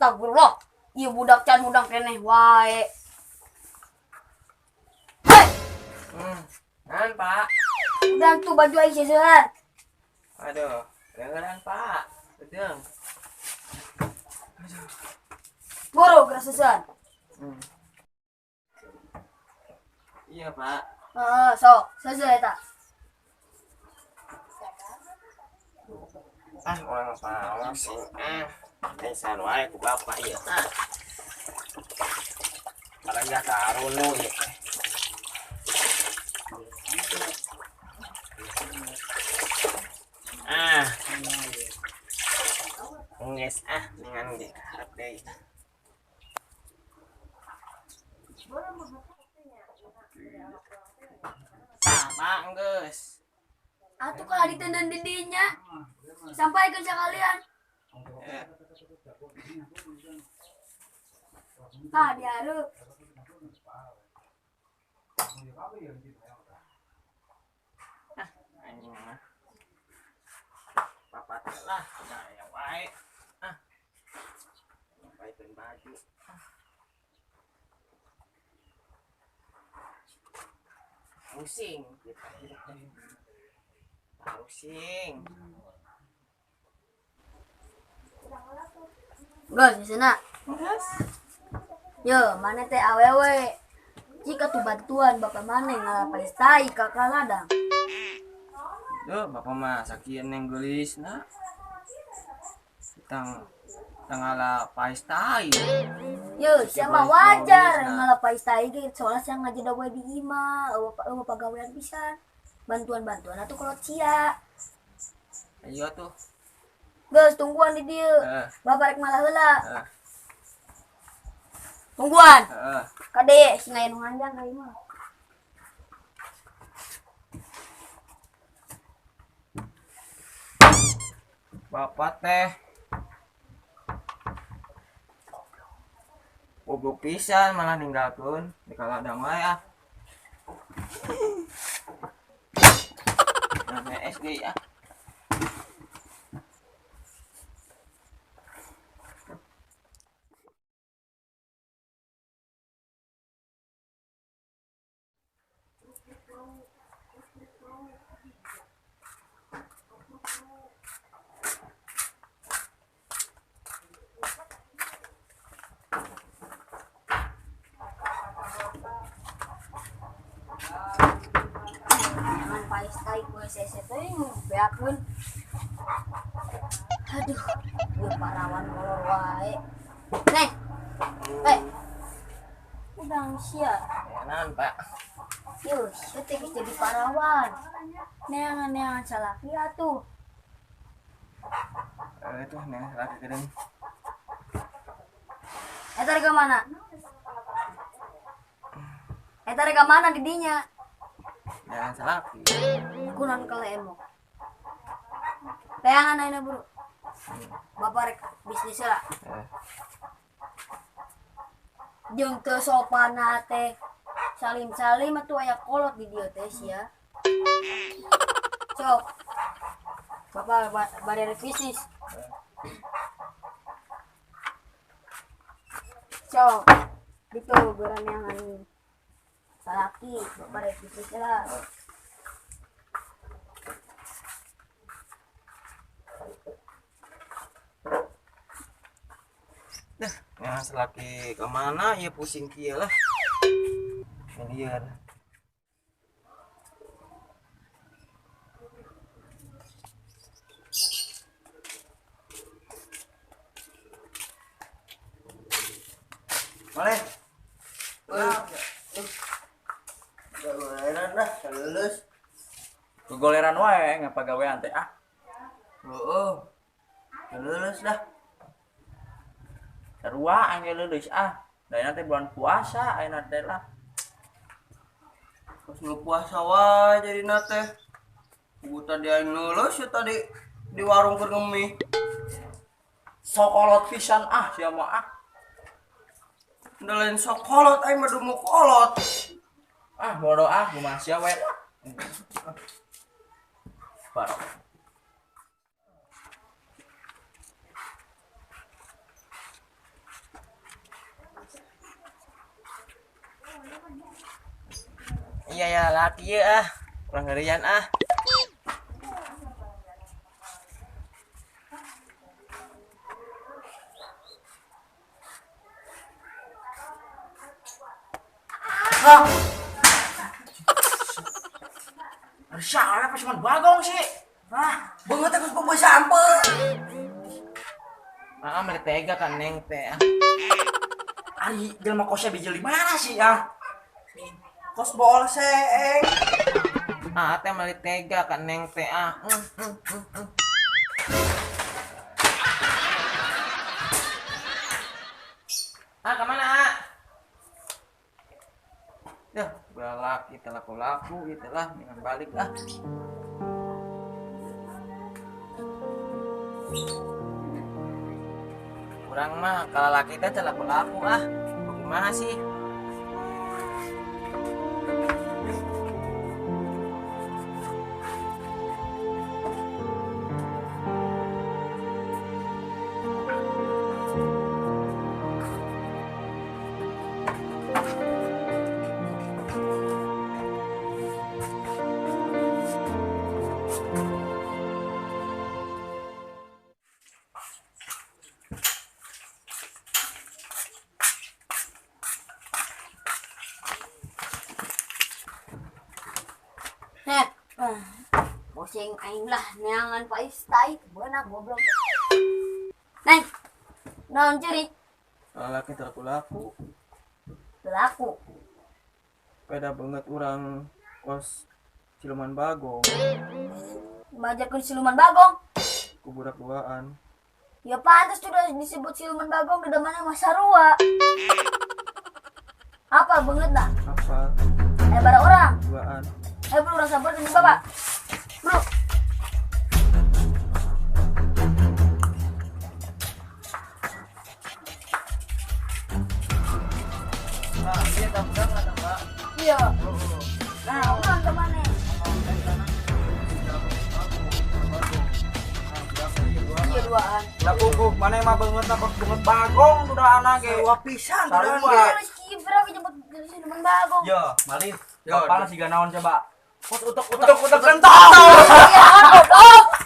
Astagfirullah. Ieu budak can hudang keneh wae. Hei, Naon, Pak? Hudang tuh baju aing seusehan. Aduh, dengeran, Pak. Bedeng. Buru geura seusehan. Iya, Pak. Heeh, sok seuseuh eta. Ah, urang mah sing ah. Esan wae ku bapak ieu. Ah. Barang karunu ieu teh. Ah. Geus ah, dengan ge harap deui. Tah, Pak, geus. Atuh kalau ditendang didinya. Sampaikan sekalian. Eh, Tah dihareup. Anjing mah. Bapak teh lah, gaya wae. Ah. Nyampaikeun baju. Pusing pusing. Geus seuseuna. Yo, mana teh awewe. Jika tuh bantuan bapak maneh ngalapais tai ka ladang. Duh, bapak mah sakieu neng geulisna. Tang tangala pais tai. Yo, sia mah wajar ngalapais tai ge soalnya sia ngajedah we di imah, eueuh eueuh pagawean pisan. Bantuan-bantuan atuh kolot sia. Ayo tuh. Geus tungguan di dieu. Heeh. Bapak rek malah heula. Heeh. Tungguan. Heeh. Kade sing aya nu nganjang ka imah. Bapak teh goblok pisan malah ninggalkeun di kaladang wae ah. Nah, SD ah. Jangan pais tai gue sese teh beakeun. Aduh, gue parawan kolor wae. Neng. Eh. Udang sia. Ya naon, Pak? Yo, sia teh geus jadi parawan. Neangan-neangan salaki atuh. Eh tuh neng lagi geuning. Eta rek ka mana? Eta rek ka mana di dinya? Jangan salaki. Kunaon kala emok. Teangan ayeuna buru. Bapak rek bisnis heula. Eh, Jeung teu sopan teh. Salim-salim atuh aya kolot di dieu teh sia. Sok. Bapak bade rek bisnis. Sok. Ditu geura neangan salaki, bapak rek bisnis heula. Nah, salaki ke mana ya pusing kieu lah. Lieur. Boleh. Gogoleran dah, lulus. Gogoleran wae ngapagawean teh ah. Heeh. Lulus dah. Sarua aing ge leuleus ah. Da ayeuna teh bulan puasa ayeuna teh lah. Pas nu puasa wae jadina teh. Ku tadi aing lulus ya tadi di warung keur ngemih. Sokolot pisan ah sia mah ah. Udah lain sokolot aing mah dumu kolot. Ah bodoh ah kumaha sia we lah. Barok. Iya ya laki ya ah. Kurang ngerian ah. Ah. Arsya, apa cuma bagong sih? Ah, banget aku pembuat sampel. Ah, mere tega kan neng teh. Ari jelema kosnya bijil di mana sih ah? Kos bool seeng. Ah, teh mere tega kan neng teh ah. Ah, kemana ah? Dah, berlaki laku-laku gitu lah, dengan balik lah. Kurang mah kalau laki teh laku-laku ah. Bagaimana sih? Pusing aing lah neangan pais tai beunang goblok. Neng. Naon ciri? Laki laku-laku. Laku. Peda banget urang kos siluman bagong. Majarkeun siluman bagong. Ku budak duaan. Ya pantas sudah disebut siluman bagong di mana mah sarua. Apa banget dah? Apa? Bara orang. Duaan. Bro, urang sabar ke bapak. Bro. Nah, iya tak budak nggak Mbak? Iya. Nah, urang ke mana? Iya duaan. Lah puguh mana mah beungeut na beungeut bagong sudah anak ge. Sarua pisan Sarua. Kibra jemput siluman bagong. Yo, malih. Bapak siga naon coba? Utek-utek kentong. Iya, goblok.